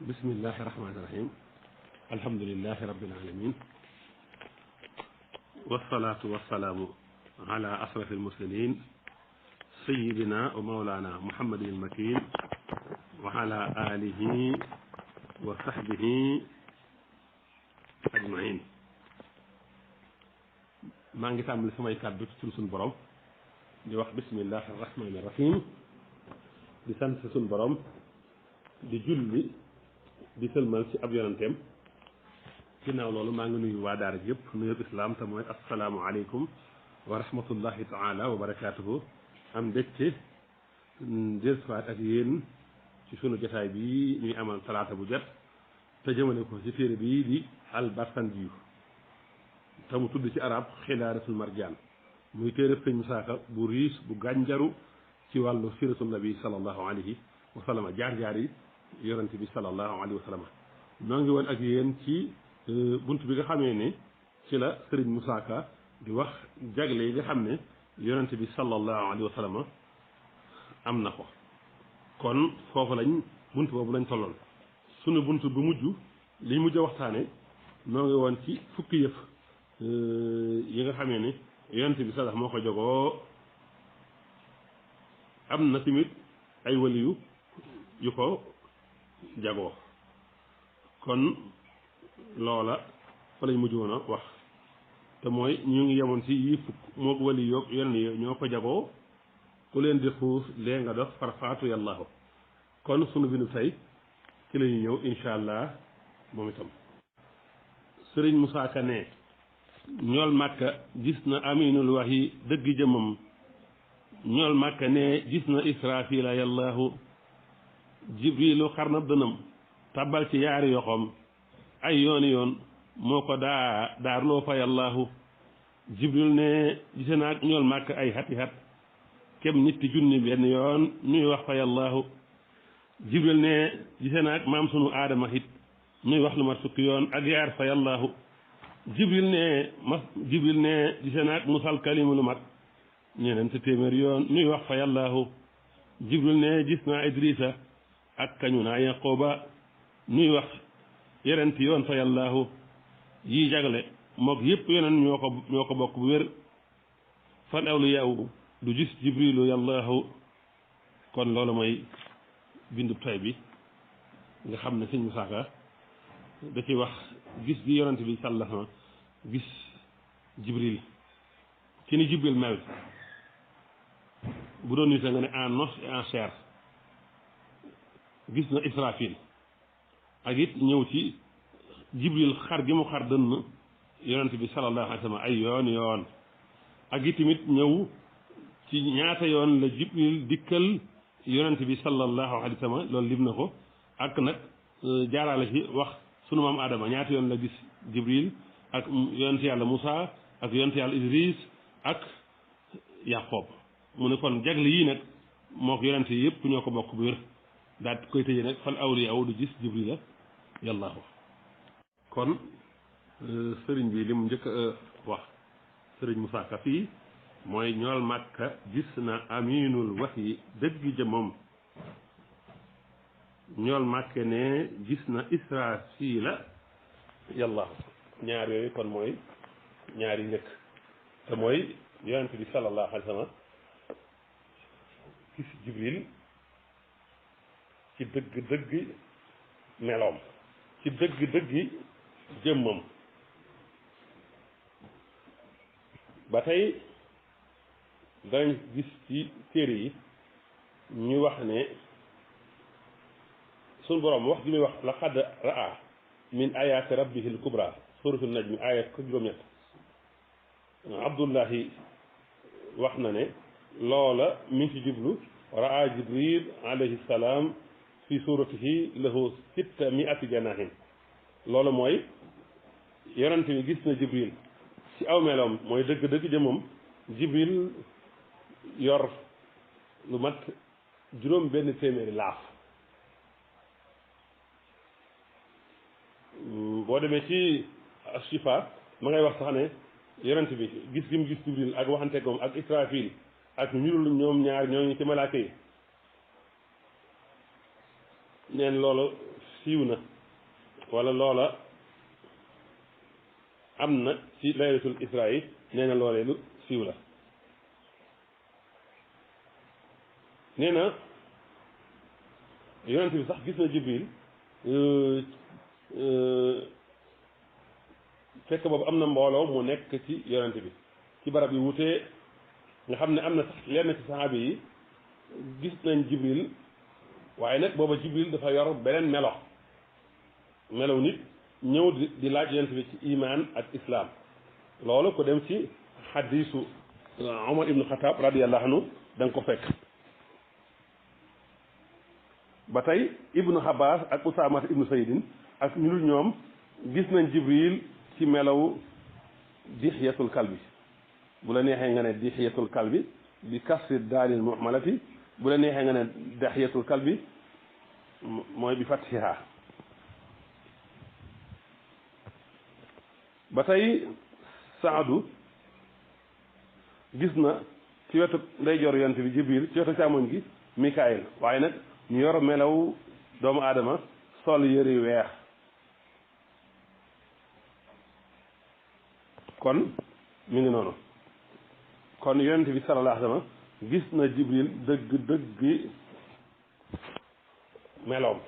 bismillahi rahmaani rahim alhamdulilahi rabbil alamin wasalaatu wasalaamu ala asrafi almursalin sayidina wa maulana muhammadin almakin wa ala alihi wa sahbihi ajmain maa ngi tàmbali samay kàddu ci tur suñu borom di wax bismillahi rahmaani rahim di sant suñu borom di julli di sëlmal ci ab yonanteem ginnaaw loolu maa ngi nuyu waa daara yëpp nuyub islaam te mooy asalaamu aleykum wa rahmatullahi taala wa barakaatuhu am mbégte dellusiwaat ak yéen ci sunu jotaay bi ñuy amal talaata bu jot te jëmale ko ci téere bii di al barsandiyu te mu tudd ci arab xilaaratul marjaan muy téere sëñ Musaa Ka bu riis bu gànjaru ci wàllu siratul nabi sallallahu alayhi wa sallam jaar-jaar yi yonent bi sallallahu alayhi wa sallam noo ngi woon ak yéen ci bunt bi nga xamee ne ci la sëriñ Musaa Ka di wax jagle yi nga xam ne yonent bi sallallahu alayhi wa sallam am na ko kon foofu lañ bunt boobu lañ tolloon sunu bunt bu mujj liñ mujj a waxtaane noo ngi woon ci fukki yëf yi nga xamee ne yonent bi sallallahu moo ko jogoo am na tamit ay waliyu yu ko jagoo kon loola fa lañ mujj woon a wax te mooy ñu ngi yemoon ci yi fukk moo wali yoog yeneen ñoo ko jagoo ku leen di xuus lee nga dox farfaatu yàllaahu kon sunu bindu tey ci la ñuy ñëw insha allah moom itam sëriñ Musaa Ka ne ñool màkka gis na aminul wax yi dëgg jëmam ñool màkka ne gis na israfila yàllaahu jibrilu xarnab dënam tabal ci yaari yoxoom ay yooni yoon moo ko daarloo fa yàllaahu jibril ne gise naag ñool màkk ay xati xat kem ñetti junni benn yoon ñuy wax fa yàllaahu jibril ne gise naag maam sunu aadama hit ñuy wax lu mat fukki yoon ak yaar fa yàllaahu jibril ne gise naag musal kalimu lu mat ñeneent téeméer yoon ñuy wax fa yàllaahu jibril ne gis naa idrisa ak kañu naa yaqooba ñuy wax yerenti yoon fa yàllaahu yii jagle mook yëpp yeneen ñoo ko bokk bu wér fan awlu yaw du gis jibrilu yàllaahu kon loolu mooy bindub tay bi nga xam ne sëñ Musaa Ka da ci wax gis bi yonent bi sàllaha gis jibril ci ni jibril mel bu doon nit nga ne en os et en chair gis na israfil ak it ñëw ci jibril xar gi mu xar dënn yonent bi sallallahu alayhi wa sallam ay yoon ak it tamit ñëw ci ñaata yoon la jibril dikkal yonent bi sallallahu alayhi wa sallam loolu lim na ko ak nag jaaraale ci wax sunu maam Adama ñaata yoon la gis jibril ak yonent yàlla Musaa ak yonent yàlla Idris ak Yaqoob mu ne kon jagle yii nag moo ko yonent yi yëpp ñoo ko bokk bu wér daal koy tëjee nag fal awliyaa du gis jibrila yàllaahu kon sëriñ bi li mu njëkk a wax sëriñ Musaa Ka fii mooy ñool màkka gis na aminul wax yi dëgg jëmam ñool màkka ne gis na israfila yàllaahu ñaar yooyu kon mooy ñaari njëkk te mooy yonent bi sallallahu alayhi wa sallam gis jibril ci dëgg-dëgg meloom ci dëgg-dëgg jëmmam ba tey danañ gis ci téere yi ñu wax ne suñu boroom wax gi muy wax laqad raa min ayaati rabbihi l kubra suratul najmi ayat ko juróom-ñett abdullahi wax na ne loola mi ngi ci jublu raa jibril alayhi salaam fi suratihi lahu sitta miati janahin loolu mooy yonent bi gis na jibril ci aw meloom mooy dëgg-dëgg jëmmam jibril yor lu mat juróom benn téeméeri laaf boo demee ci Shifa ma ngay wax sax ne yonent bi gis gi mu gis jibril ak waxante moom ak israfil ak ñurul ñoom ñaar ñooñu ci malaaka yi neen loolu siiw na wala loola am na ci laylatul isra yi nee na loolee lu siiw la nee na yonent bi sax gis na jibril fekk boobu am na mbooloo mu nekk ci yonent bi ci barab yi wutee nga xam ne am na sax lenn ci saxaabi yi gis nañ jibril waaye nag booba jibril dafa yor beneen melow nit ñëw di laaj yonent bi ci iman ak islam loolu ko dem ci xadiisu Omar ibnu Xataab radiyallahu anhu da nga ko fekk ba tey ibnu Abbas ak Usaama ibnu Saydin ak ñu dul ñoom gis nañ jibril ci melaw dixiyatul kalbi bu la neexee nga ne dixiyatul kalbi bi kasri daalil muhmalati bu la neexee nga ne dixiyatul kalbi mooy bi fathiha ba tey Saadu gis na ci wetu ndeyjoor yonent bi jibril ci wetu càmmoñ gi Mikaayil waaye nag ñu yor melaw doomu aadama sol yëri weex kon mi ngi noonu kon yonent bi sallallahu alayhi wa sallam gis na jibril dëgg meloom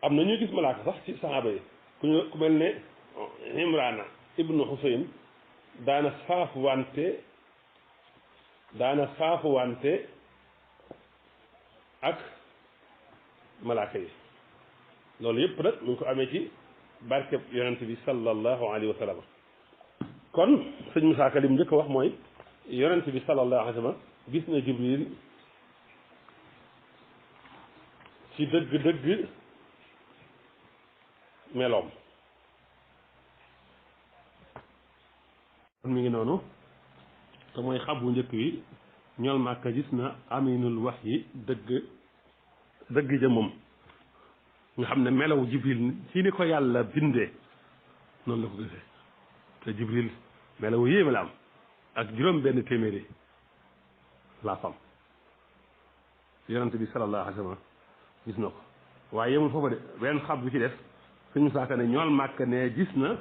am na ñu gis malaaka sax ci saxaaba yi ku mel ne Imrana ibnu Husayn daana saafu wante ak malaaka yi loolu yëpp nag mu ngi ko amee ci barkeb yonent bi sallallahu alayhi wa sallam kon sëñ Musaa Ka li mu njëkk a wax mooy yonent bi sallallahu alayhi wa sallam gis na jibril ci dëgg meloom kon mi ngi noonu te mooy xabu njëkk wi ñool Màkka gis na aminul wax yi dëgg jëmmam nga xam ne melaw jibril ci ni ko yàlla bindee noonu la ko gisee te jibril melaw yéeme la am ak juróom benn téeméeri laa fam yonent bi sallallahu alayhi wa sallam gis na ko waaye yemul foofa de benn xab bi ci def suñu saaka ne ñool Màkka ne gis na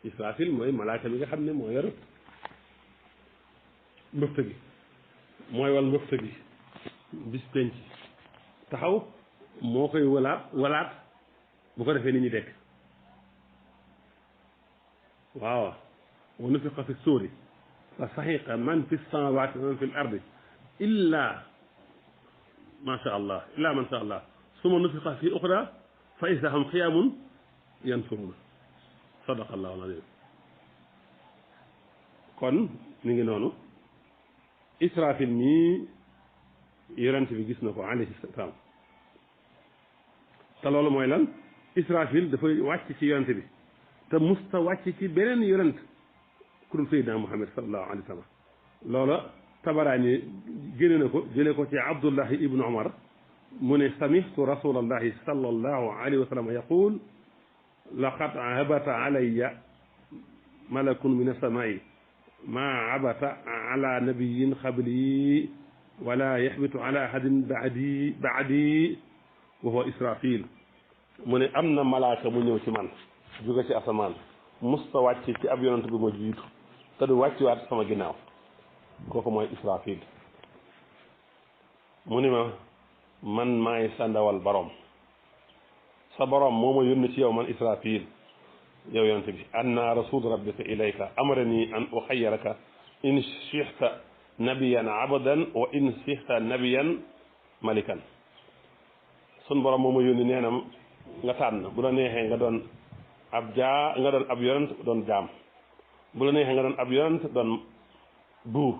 Israfil mooy malaaka mi nga xam ne moo yor mbëfta gi mooy wal mbëfta gi bis penc taxaw moo koy walaat bu ko defee nit ñi dekk waaw wa nufiqa fi suuri fa saxiqa man fi samawati wa man fi l ardi illa ma sha allah summa nufiqa fi uxra fa isa hum qiyaamun yansuruna sadaqa allahu al-azim kon mi ngi noonu Israfil mii yonent bi gis na ko alayhi salaam te loolu mooy lan Israfil dafay wàcc ci yonent bi te musta wàcc ci beneen yonent ku dul Seydina Muhammad sallallahu alayhi wa sallam loola Tabaraani génne na ko jëlee ko ci Abdullahi ibnu Umar mu ne samihtu rasulallahi sallallahu alayhi wa sallam yaqul laqad habata alayya malakun min as-samaa'i maa habata ala nabiyin qabli wala yaxbitu ala ahadin baadi wa huwa Israfil mu ne am na malaaka mu ñëw ci man jóge ci asamaan musta wàcc ci ab yonent bi ma jiitu te du wàcc waat sama ginnaaw kooku mooy Israfil mu ni ma man maay sa ndawal borom sa borom moo ma yónni ci yow man Israfil yow yonent bi anna rasul rabbika ilayka amarani an uxayyaraka in shixta nabiyan abadan wa in shixta nabiyan malikan sun borom moo ma yónni nee na nga tànn bu la neexee nga doon ab yonent doon jaam bu la neexee nga doon ab yonent doon buur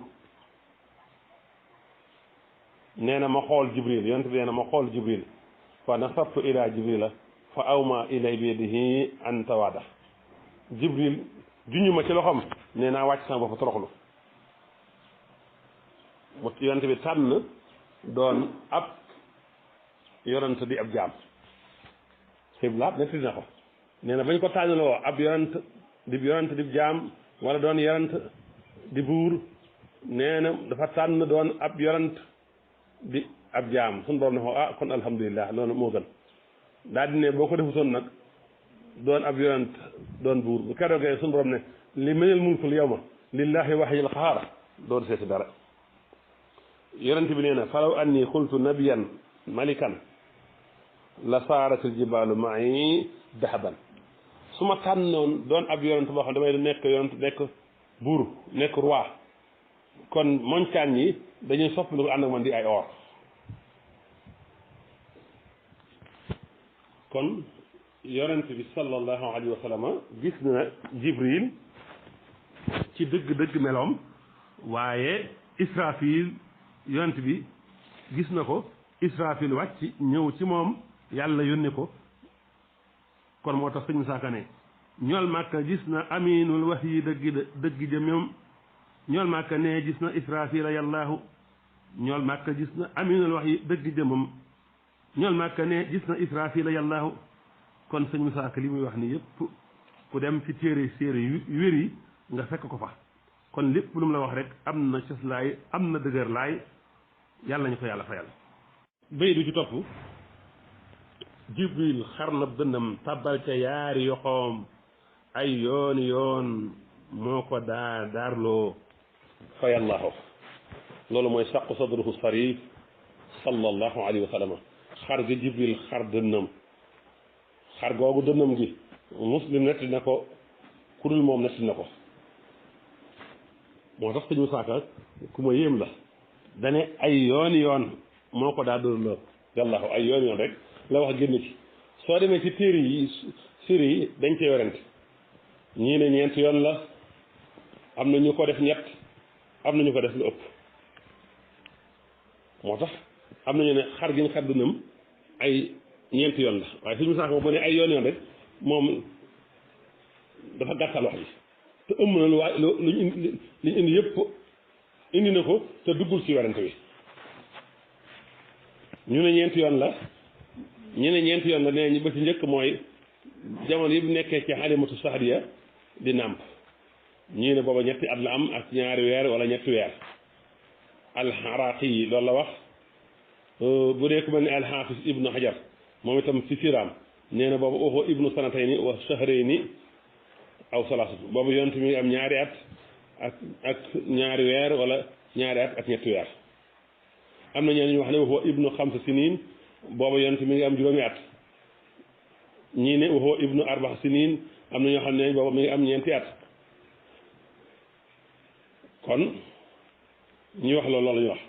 nee na ma xool jibril yonent bi nee na ma xool jibril fa nasabtu ila jibrila fa awma ilay bi yadihi an tawaada jibril juñu ma ci loxoom nee naa wàcc sama bopp toroxlu mu yonent bi tànn doon ab yonent di ab jaam xiblaat netti na ko nee na bañ ko tànnaloo ab yonent di jaam wala doon yonent di buur nee na dafa tànn doon ab yonent di ab jaam suñu borom ne ko kon alhamdulilah loolu moo gën daal di ne boo ko defutoon nag doon ab yonent doon buur bu keroogee suñu borom ne li mënel mulkul yawma lillahi wahyil qahaar doon seeti dara yonent bi nee na falaw anni xultu nabiyan malikan la saaratil jibaalu ma'i dahaban su ma tànnoon doon ab yonent boo xam damay nekk yonent nekk buur nekk roi kon montagne yi dañuy soppali ko ànd ak man di ay or kon yonent bi sallallahu alayhi wa sallam gis na jibril ci dëgg-dëgg meloom waaye israfil yonent bi gis na ko israfil wàcc ñëw ci moom yàlla yónni ko kon moo tax sëñ Musaa Ka ne ñool màkka gis na aminul wax yi dëgg jëm ñoom ñool màkka ne gis na israfila yàllaahu ñool màkka gis na aminul wax yi dëgg jëmam ñool màkka ne gis na israfila yàllaahu kon sëñ Musaa Ka li muy wax ni yëpp ku dem ci téere yu wér yi nga fekk ko fa kon lépp lu mu la wax rek am na cëslaay am na dëgër laay yàlla ñu ko yàlla fayal bay du ci topp jibril xar na dënnam tàbbal ca yaari yoxoom ay yooni yoon moo ko daarloo fayallahu loolu mooy saqu sadruhu sarif sallallahu alayhi wa sallam xar gi jibril xar dënnam xar googu dënnam gi muslim netti na ko ku dul moom netti na ko moo tax sëñ Musaa Ka ku ma yéem la dane ay yooni yoon moo ko daarloo yàllaahu ay yooni yoon rek la wax génn ci soo demee ci téere yi siri yi dañ cee werante ñii ne ñeent yoon la am na ñu ko def ñett am na ñu ko def lu ëpp moo tax am na ñu ne xar gi ñu xar dënam ay ñeent yoon la waaye suñu saako bu ne ay yoon yoon rek moom dafa gàttal wax ji te ëmb na lu waay luñ indi yëpp indi na ko te duggul ci werante wi ñu ne ñeent yoon la ñu ne ñeenti yoon la nee ñu ba ci njëkk mooy jamono yi bu nekkee ci Halimatu Saadiya di nàmp ñii ne booba ñetti at la am ak ñaari weer wala ñetti weer alxaraaqi yi loolu la wax bu dee ku mel ni alxaafis ibnu Hajar moom itam ci siraam nee na booba oxo ibnu sanatayni wa shahrayni aw salaasatu boobu yonent mi ngi am ñaari at ak ñaari weer wala ñaari at ak ñetti weer am na ñeneen ñu wax ne oxo ibnu xamsa sinin booba yonent mi ngi am juróomi at ñii ne waxoo ibnu arbax sinin am na ñoo xam ne booba mi ngi am ñeenti at kon ñi wax loolu la ñu wax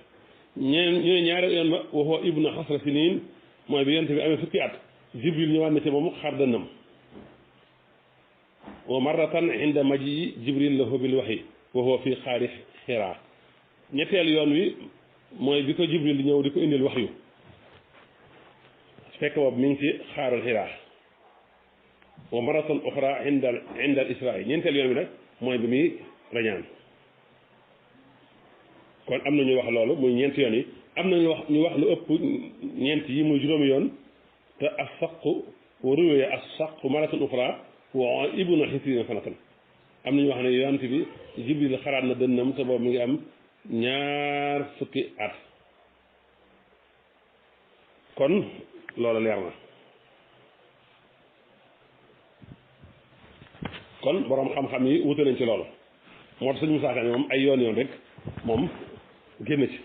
ñu ne ñaari yoon ba waxoo ibnu xasra sinin mooy bi yonent bi amee fukki at jibril ñëwaat na ci moom xar dënnam wa marratan inda maji jibril lahu bil waxyi waxoo fii xaari xiraa ñetteel yoon wi mooy bi ko jibril di ñëw di ko indil waxyu fekk boobu mi ngi ci xaarul xiraa wa maratan oxra inda al israa ñeenteel yoon bi nag mooy bi muy rañaan kon am na ñu wax loolu muy ñeenti yoon yi am na ñu wax lu ëpp ñeent yi muy juróomi yoon te asaqu wa ruwee asaqu maratan oxra wa ibnu xisrina sanatan am na ñu wax ne yonent bi jibril xaraat na dënnam te boobu mi ngi am ñaar fukki at kon loolu leer na kon boroom xam-xam yi wute nañ ci loolu moo tax sëñ Musaa Ka moom ay yoon yoon rek moom génn ci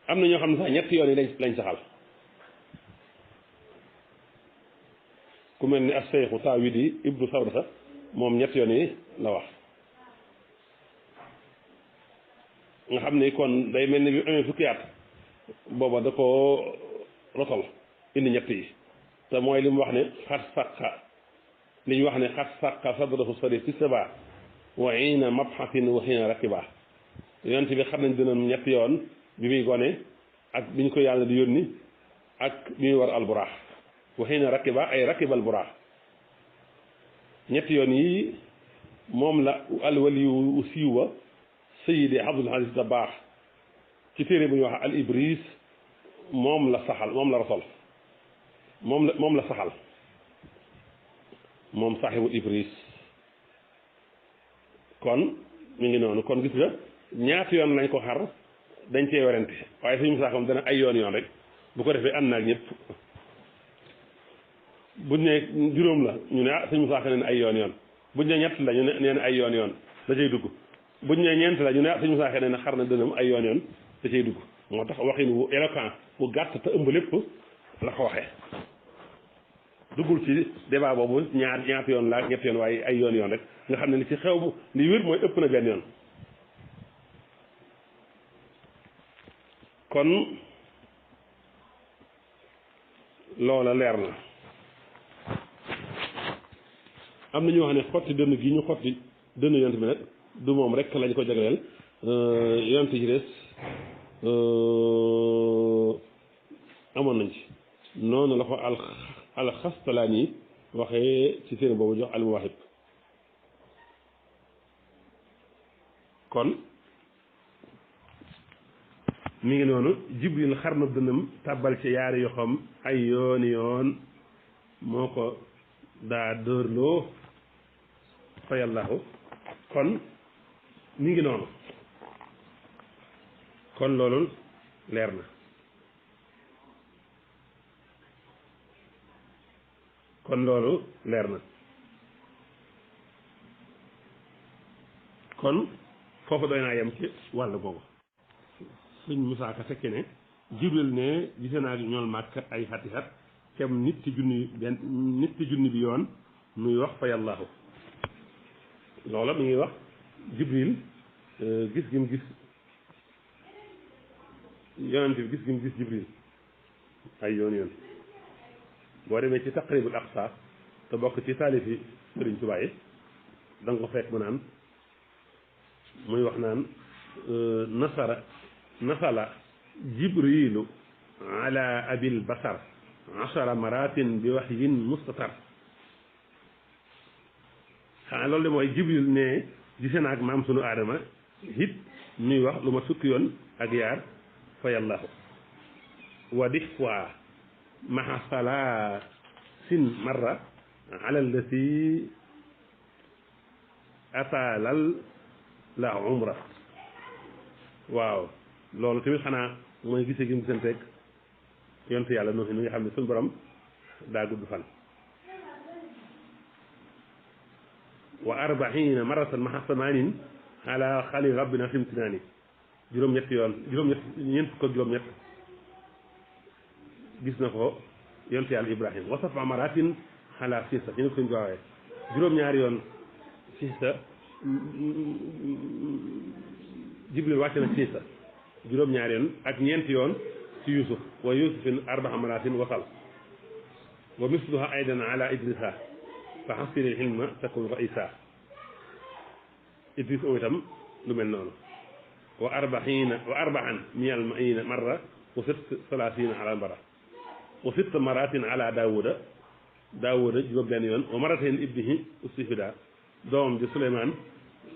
am na ñoo xam ne sax ñetti yoon yi lañ saxal ku mel ni as-Seexu Taawidi ibnu Sawrata moom ñetti yoon yi la wax nga xam ne kon day mel ni bi amee fukki at booba da ko rotal indi ñett yi te mooy li mu wax ne xat sàqa li ñu wax ne xat sàqa sadrahu sarif fi saba wa xiina mabxasin wa xiina rakiba yonent bi xam nañ dinañ ñetti yoon bi muy gone ak bi ñu ko yàlla di yónni ak bi muy war alburaax wa xiina rakiba ay rakiba alburaax ñetti yoon yi moom la alwali wu siiw wa sayidi Abdul Aziz Dabaax ci téere bu ñuy wax al ibris moom la saxal moom la rosol moom la saxal moom saaxibul ibris kon mi ngi noonu kon gis nga ñaati yoon lañ ko xar dañ cee werante waaye sëñ Musaa xam dana ay yoon rek bu ko defee ànd naag ñëpp buñ ne juróom la ñu ne ah sëñ Musaa nee na ay yoon buñ ne ñett la ñu ne nee na ay yoon da cay dugg buñ ne ñeent la ñu ne ah sëñ Musaa nee na xar na dënam ay yoon da cay dugg moo tax waxin wu éloquent bu gàtt te ëmb lépp la ko waxee duggul ci débat boobu ñaata yoon la ñett yoon waaye ay yoon rek nga xam ne li ci xew li wér mooy ëpp na benn yoon kon loola leer na am na ñu wax ne xotti dënn gi ñu xotti dënn yonent bi nag du moom rek lañ ko jagleel yonent ci des amoon nañ ci noonu la ko alxastalaani waxee ci seen boobu jox almuwaahib kon mi ngi noonu jibril xar na dënnam tàbbal ci yaari yoxam ay yoon moo ko daa dóorloo fa yàllaahu kon mi ngi noonu kon loolu leer na kon loolu leer na kon foofu doy naa yem ci wàll boobu sëñ Musaa Ka fekke ne jibril ne gise naa ñool màkk ay xati xat kem nit ci junni bi yoon muy wax fa yàllaahu loola mi ngi wax jibril gis gi mu gis yonent bi gis gi mu gis jibril ay yoon boo demee ci taqribul aqsa te bokk ci taalifi sëriñ Tuubaa yi da nga ko fekk mu naan muy wax naan nasala jibrilu ala abil basar ashara maratin bi wahyin mustatar xanaa loolu de mooy jibril ne gise naa ak maam sunu aadama it ñuy wax lu ma sukki yoon ak yaar fa yàllaahu wa dix fois maha salaasin marra ala allati atalal la umra waaw loolu tamit xanaa mooy gisee gi mu gisanteeg yontu yàlla noonu mi nga xam ne suñu borom daa gudd fan wa arbaina maratan maha samanin ala xali rabbina simtinaani juróom-ñetti yoon ñeent fukk ak juróom-ñett gis na ko yontu yàlla ibrahim wa safa maratin ala siisa ñu ne ko suñ ko waxee juróom-ñaari yoon siisa jibril wàcce na siisa juróom-ñaari yoon ak ñeenti yoon ci yusuf wa yusufin arbaa maratin wasal wa misluha aydan ala idrisa fa xasiri xilma takun raisa idris o itam lu mel noonu wa arbaan miyal maina marra wa sitt salasina ala mbara wa sitt maratin ala daawuda juróom benn yoon wa maratin ibnihi ustifida doomam ji suleymaan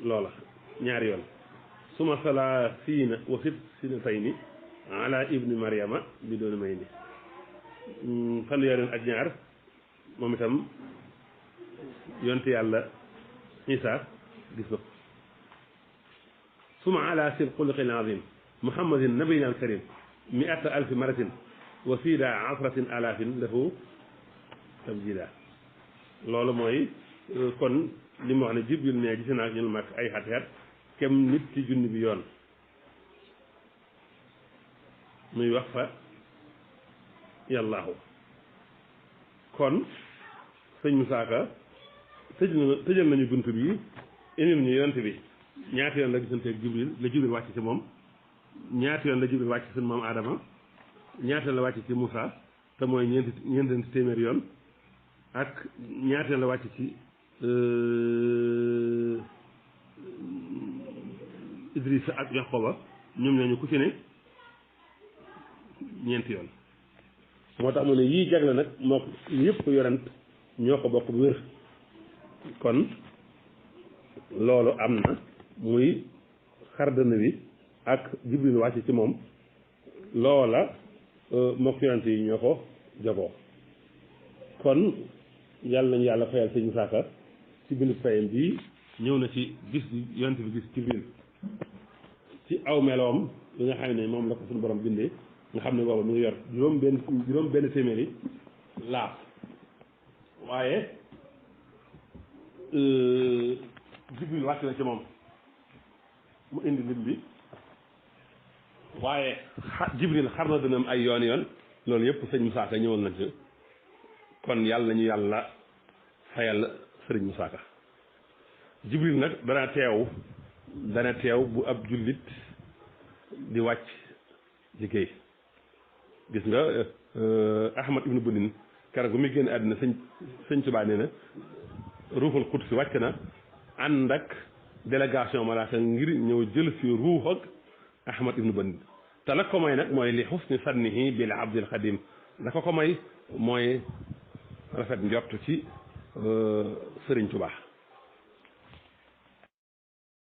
loola ñaari yoon suma salasina wa sitt sinatayni ala ibni mariama bi doonu may ni fanweer yoon ak ñaar moom itam yonte yàlla isa gis na ko suma ala sir xuluqin azim muhammadin nabiyina alkarim miata alfi maratin wa sida asratin alafin lahu tabjila loolu mooy kon li mu wax ne jibril ne gis naa ñu mag ay xat xat kem nit ci junni bi yoon muy wax fa yàllaahu kon sëñ Musaa Ka tëjal nañu bunt bi indil ñu yonent bi ñaata yoon la gisanteeg jibril la jibril wàcc ci moom ñaata yoon la jibril wàcc ci sunu maam Adama ñaata yoon la wàcc ci Moussa te mooy ñeenti téeméer yoon ak ñaata yoon la wàcc ci Idrissa ak Yaquba ñoom ñooñu ku ci ne ñeenti yoon moo tax mu ne yii jagle nag moo yëpp yorant ñoo ko bokk bu wér kon loolu am na muy xardana bi ak jibril wàcc ci moom loola mook yonent yi ñoo ko jogoo kon yàlla nañu yàlla fayal sëñ Musaa Ka ci bindu fayam bii ñëw na ci gis yonent bi gis jibril ci aw meloom li nga xam ne moom la ko suñu borom bindee nga xam ne booba mu ngi yor juróom benn téeméeri laaf waaye Jibril wàcc na ci moom mu indi lim bi waaye Jibril xar na dënam ay yoon loolu yëpp sëñ Moussa Ka ñëwoon nañ ci kon yàlla nañu yàlla fayal sëriñ Moussa Ka Jibril nag dana teew bu ab jullit di wàcc liggéey gis nga Ahmad ibnu Bunin keroog bu muy génn àddina sëñ Tuubaa nee na ruuxul Quds wàcc na ànd ak délégation malaaka ngir ñëw jël fi ruux ak Ahmad ibnu Bunin te la ko may nag mooy li xusni sannihi bil abdil xadim la ko may mooy rafet njort ci sëriñ Tuubaa